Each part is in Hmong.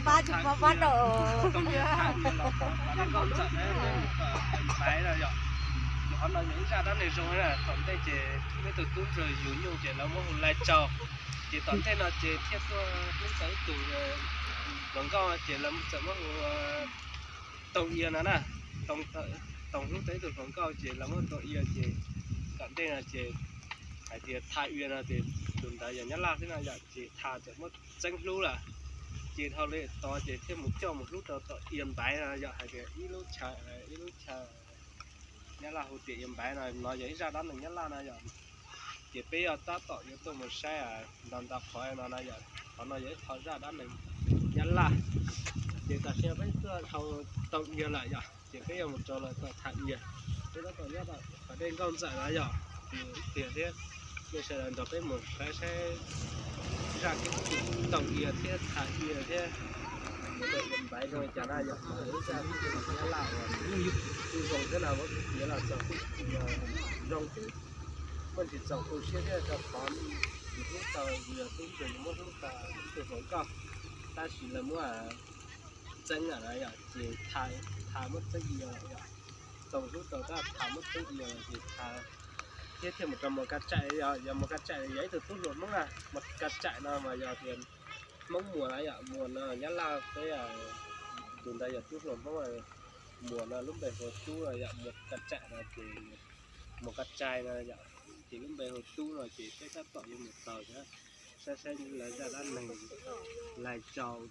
Pab tsis pab pab rau. Nkauj Ntxawm na, Npaiv no yom. Qhov no yog ib zaj dab neeg zoo na, tom ntej ces peb tus tub ntsuag yug nyuj ces lawv muab hu Lais Tsaus. Ces tom ntej no ces thiaj tuaj hlub tau ib tug hluas nkauj ces lawv txawm muab hu Tooj Ia no na. Tooj hlub tau ib tug hluas nkauj ces lawv muab Tooj Ia ces tom ntej no ces hais tias Tha Ia no ces tus ntawd yog Nyab Laj xwb no yom, ces Tha txawm muab txeeb hlub lawm. Ces dhau li tod ces thiaj mus coj mus hlub rau tom Ia Npaiv no yom, hais tias ib lub chaw, ib lub chaw Nyab Laj hu tias Ia Npaiv no, no yog ib zaj dab neeg Nyab Laj no yom. Ces peb yuav tab tom yuav tuaj mus saib nto nto qhov no no yom, qhov no yog ib qho zaj dab neeg Nyab Laj. Ces tam sim no peb tuaj dhau Tooj Ia lawm yom, ces peb yuav mus rau lawm tom Tha Ia. Peb tab tom nyob tom pas dej Nkauj Ntxawm no yom, ces ib pliag thiab nej sawv daws nrog peb mus saib saib zaj keeb kwm Tooj Ia thiab Tha Ia thiab Ia Npaiv zoo li cas na yom. Ib zaj Nyab Laj uas kuj zoo thiab na, muab piav los txog kuj zoo thiab, muaj ntsis txaus tu siab thiab rau qhov yus hlub tau, yus yog tub ntsuag yus muab hlub tau tus hluas nkauj, tab sis lawv muab txeeb lawm na yom, ces Tha muab txeeb Ia lawm yom. Tooj hlub tau tab Tha muab txeeb Ia lawm ces Tha thiab thiaj mus rau Muas Ka Tsaim yom. Yog Muas Ka Tsaim yog ib tug tub hluas Hmoob na, Muas Ka Tsaim no mas yog tias Hmoob Muas na yom, Muas no Nyab Laj peb, tus ntawd yog tub hluas Hmoob, Muas no lub npe hu Tub no yom, Muas Ka Tsaim no ces Muas Ka Tsaim no yom, ces lub npe hu Tub no ces peb tab tom yuav mus txog thiab. Saib saib lawv zaj dab neeg Lais Tsaus,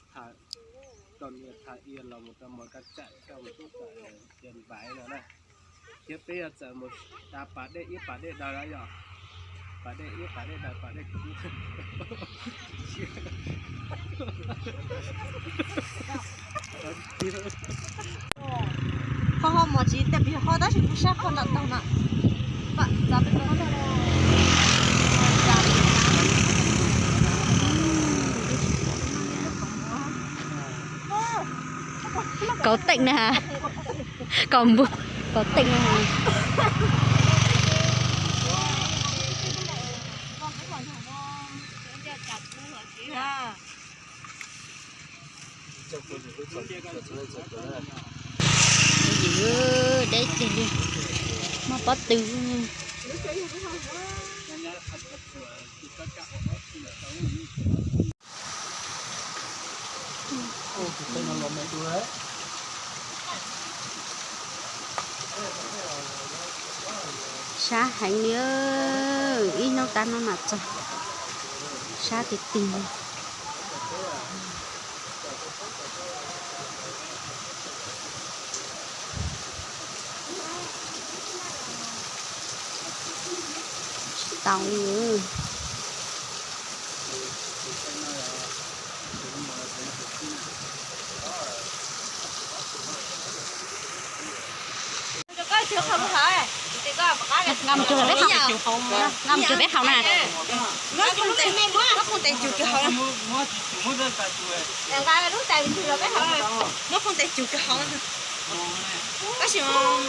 Tooj Ia, Tha Ia los mus rau Muas Ka Tsaim, coj mus rau tom Ia Npaiv no na. Thiab peb yuav txawm mus da pas dej ib pas dej daws na yom. Pas dej ib pas dej daws pas dej kub. Ho ho mos tsis tias pis ho tab sis kuv sab qhov nram taug na. Kauv teej na, kauv npua, kauv teej na. Deb tiag li, muaj pob tw. Sab heev li, ib hnub tag hnub mam txog, sab tiag tiag. Tsis tau. Nqa mus tsuag peb haus, nqa mus tsuag peb haus na.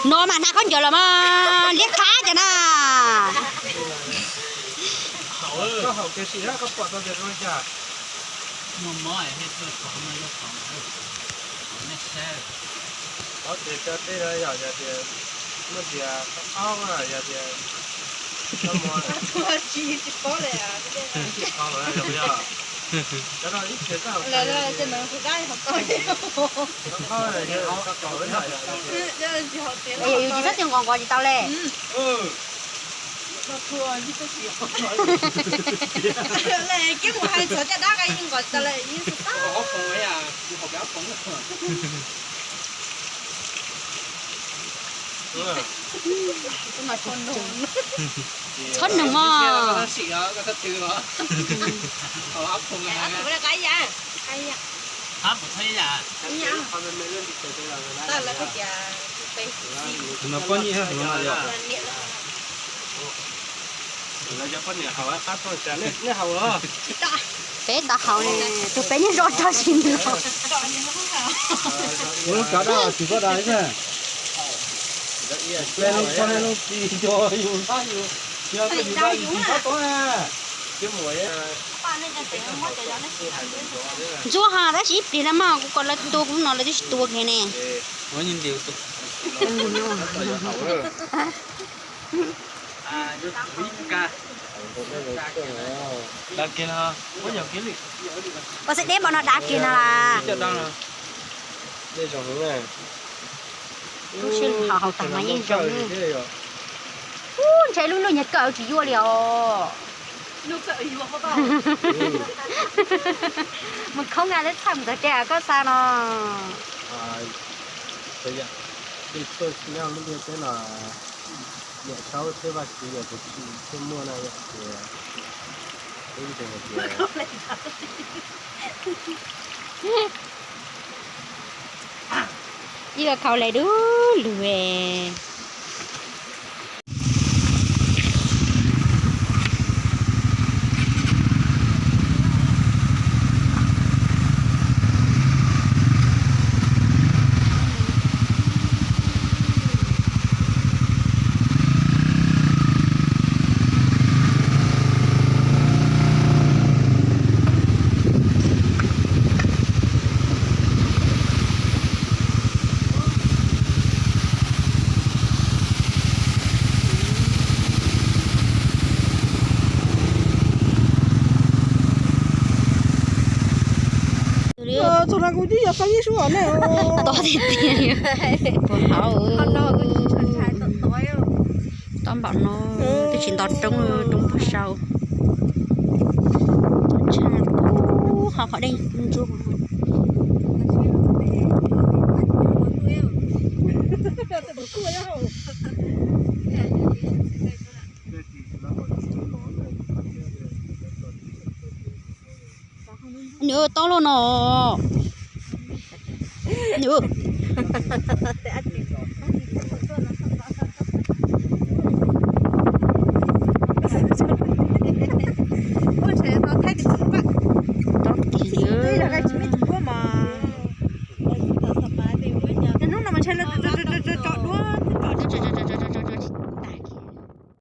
Nuav mas hnav khaub ncaws los mas liab qab cov na. Yus tsis txhob txwm nqos nqos tsis tau le. Txhob nug mog. Tus no poj niam, tus no yog. Peb tau haus ne, tus peb niag zoj rog si no. Ua lub kav dab tsis pab da ib na. Peb lub tshoj lub tsis nco yus, yus, yog yus da yus tsis pab tau na. Ntxuav ha tab sis ib pliag na mas kuv kom lawv tua kuv no lawv twb tsis tua kiag ne. Ua xib deb npaum no dav kiag no las. Lub sij hawm haus tag mas yeej zoo. Ub, ntshe lub lub nyuag kawm tsis yuav li os. Mus khoob nqa lub txhaj mus txog tsev koj xa no. Niam saub thiab Vaj Tswv yog tus tsim thiaj muaj na yom, ces peb ntshe hais tias ib ko khau le dub lug. Txog no kuv twb yog peb ib suab ne. Tob tiag tiag li. Puag hauv. Tob npaum no, twb tsis nto roob, roob puag saud. Tshaj ho qhov dej ntsuab. Nws tob loj no. Nws